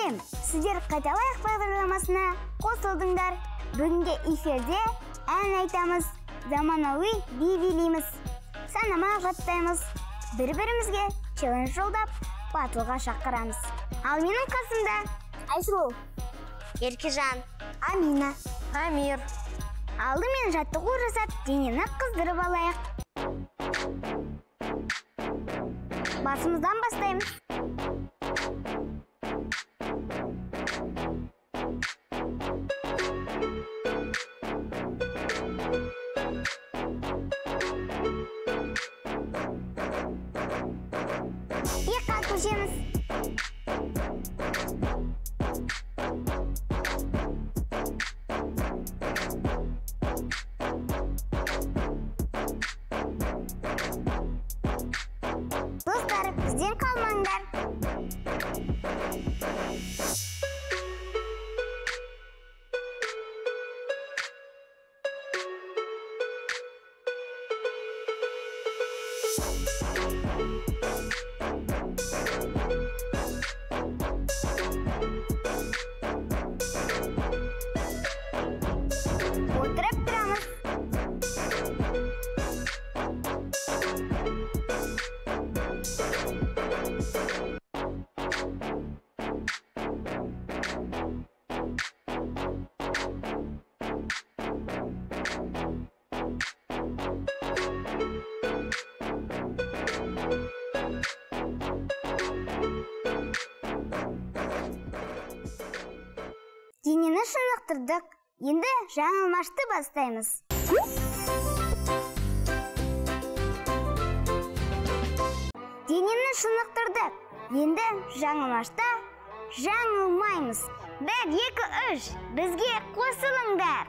Сәлем, сіздер қайталайық бағдарламасына қосылдыңдар. Бүгінгі эфирде ән айтамыз, заманауи би билейміз, санама жаттаймыз, бір-бірімізге челлендж жолдап, батылға шақырамыз. Ал менің қасымда Айсұлу, Еркежан, Амина, Амир. Алдымен жаттығу жасап, денені қыздырып алайық. Басымыздан бастаймыз. Иыққа көшеміз. Достар, бізден қалмаңдар. Отырып тұрамыз. Денені шынықтырдық. Енді жаңылмашты бастаймыз. Денені шынықтырдық. Енді жаңылмашта жаңылмаймыз. 1, 2, 3. Бізге қосылыңдар.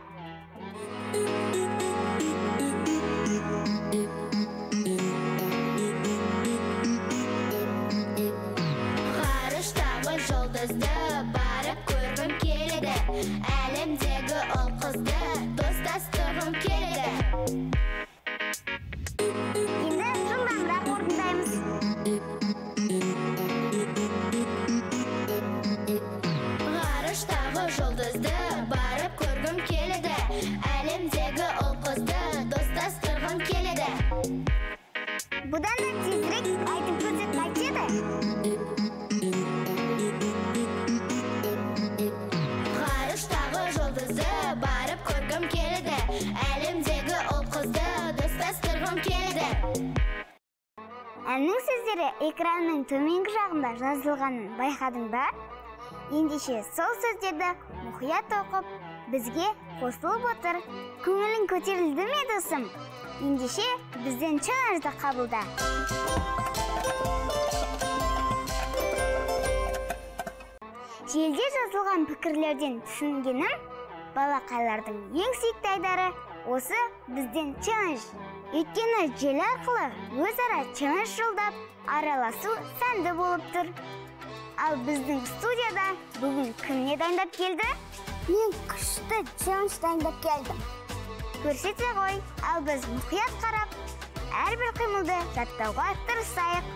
Ғарыштағы жұлдызды барып көргім келеді. Әлемдегі ұл қызды достастырғым келеді. Енді жылдамырақ орындаймыз. Ғарыштағы жұлдызды барып көргім келеді. Әлемдегі ұл қызды достастырғым келеді. Бұдан да тезірек айтып көрсек қайтеді? Ғарыштағы жұлдызды барып көргім келеді. Әлемдегі ұл қызды достастырғым келеді. Әннің сөздері экранның төменгі жағында жазылғанын байқадың ба? Ендеше сол сөздерді мұқият оқып, бізге қосылып отыр. Көңілің көтерілді ме, досым? Ендеше бізден челленджді қабылда. Желде жазылған пікірлерден түсінгенім, балақайлардың ең сүйікті айдары осы бізден челлендж. Өйткені желі арқылы өзара челлендж жолдап, араласу сәнді болып тұр. Ал біздің студияда бүгін кім не дайындап келді? Мен күшті челлендж дайындап келдім. Көрсете ғой, ал біз мұқият қарап, әрбір қимылды жаттауға тырысайық.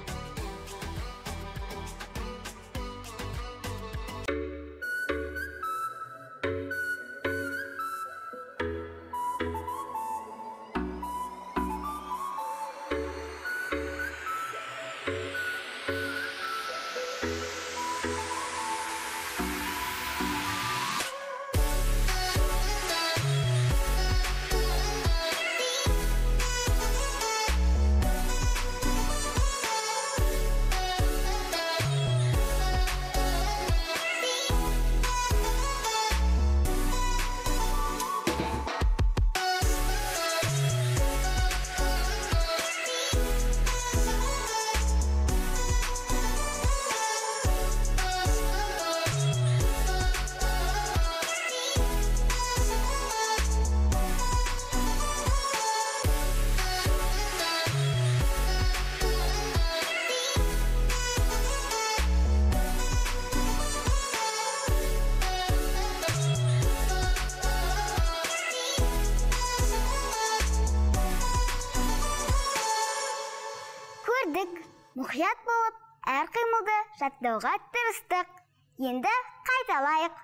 Көрдік, мұқият болып, әр қимылды жаттауға тырыстық. Енді қайталайық.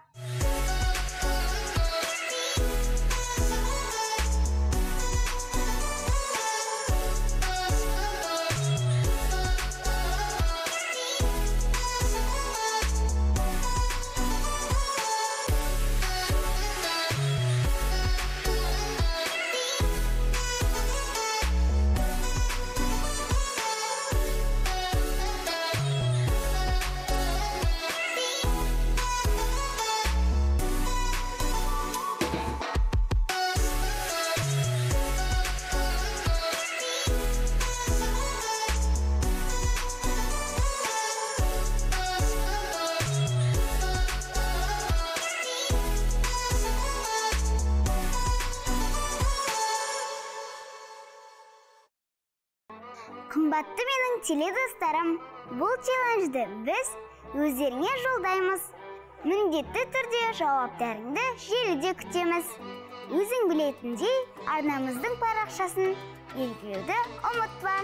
Қымбатты менің теледостарым, бұл челленджді біз өздеріңе жолдаймыз. Міндетті түрде жауаптарыңды желіде күтеміз. Өзің білетіндей арнамыздың парақшасын белгілеуді ұмытпа.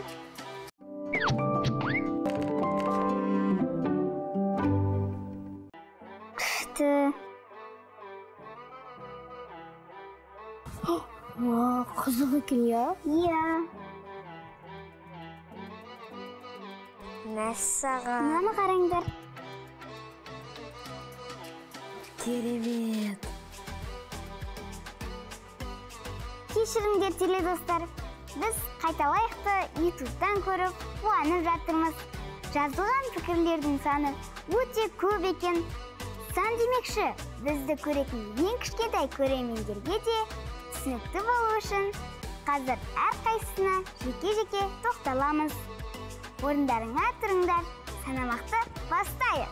Күшті. Қызық екен, иә? Иә. Мәссаған. Мынаны қараңдар. Керемет. Кешіріңдер, теледостар. Біз қайталайықты YouTube-тан көріп қуанып жатырмыз. Жазылған пікірлердің саны өте көп екен. Сан демекші, бізді көретін ең кішкентай көрермендерге де түсінікті болу үшін қазір әрқайсысына жеке-жеке тоқталамыз. Орындарыңа тұрыңдар, санамақты бастайық.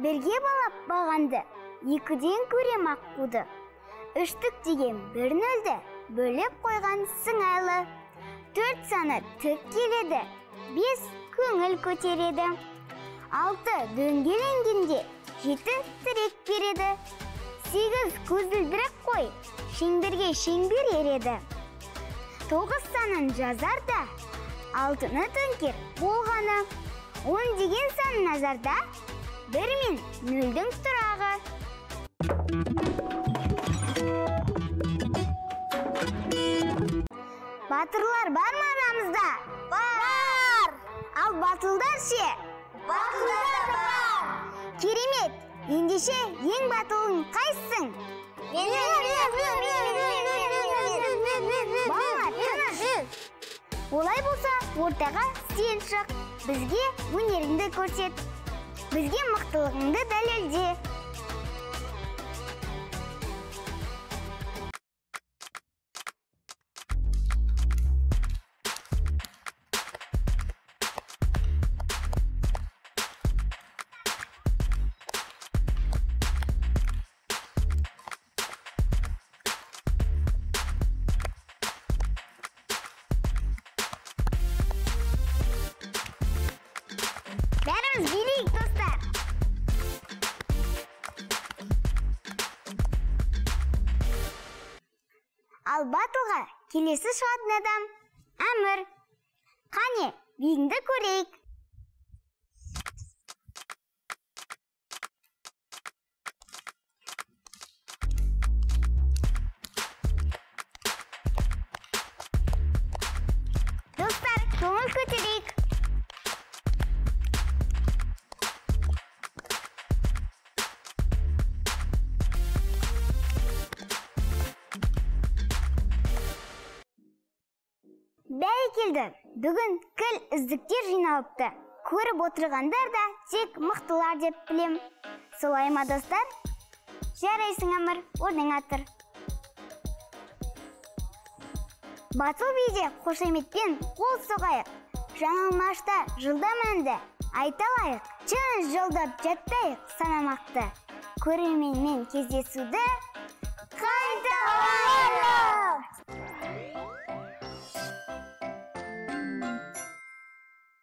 Бірге балап бағанды, екіден көрем аққуды. Үштік деген бір нөлді бөліп қойған сыңайлы. 4 саны тік келеді, 5 көңіл көтереді. 6 дөңгеленгенде 7 тірек береді. 8 көзілдірік қой, шеңберге шеңбер ереді. 9 санын жазар да, 6-ны төңкер болғаны. 10 деген сан назарда, 1 мен 0-дің тұрағы. Батырлар бар ма арамызда? Бар! Ал батылдар ше? Батылдар бар! Керемет! Ендеше ең батылың қайсысың? Балалар, тыныш! Олай болса, ортаға сен шық. Бізге өнеріңді көрсет. Бізге мықтылығыңды дәлелде. Бәріміз билейік, достар! Ал батылға келесі шығатын адам Әмір. Қане, биіңді көрейік. Достар, көңіл көтерейік. Бәрекелді, бүгін кіл үздіктер жиналыпты. Көріп отырғандар да тек мықтылар деп білем. Солай ма, достар? Жарайсың, Әмір, орныңа тұр. Батыл биде қошеметпен қол соғайық. Жаңылмашта жылдам әнді айталайық. Челлендж жолдап жаттайық санамақты. Көрерменмен кездесуді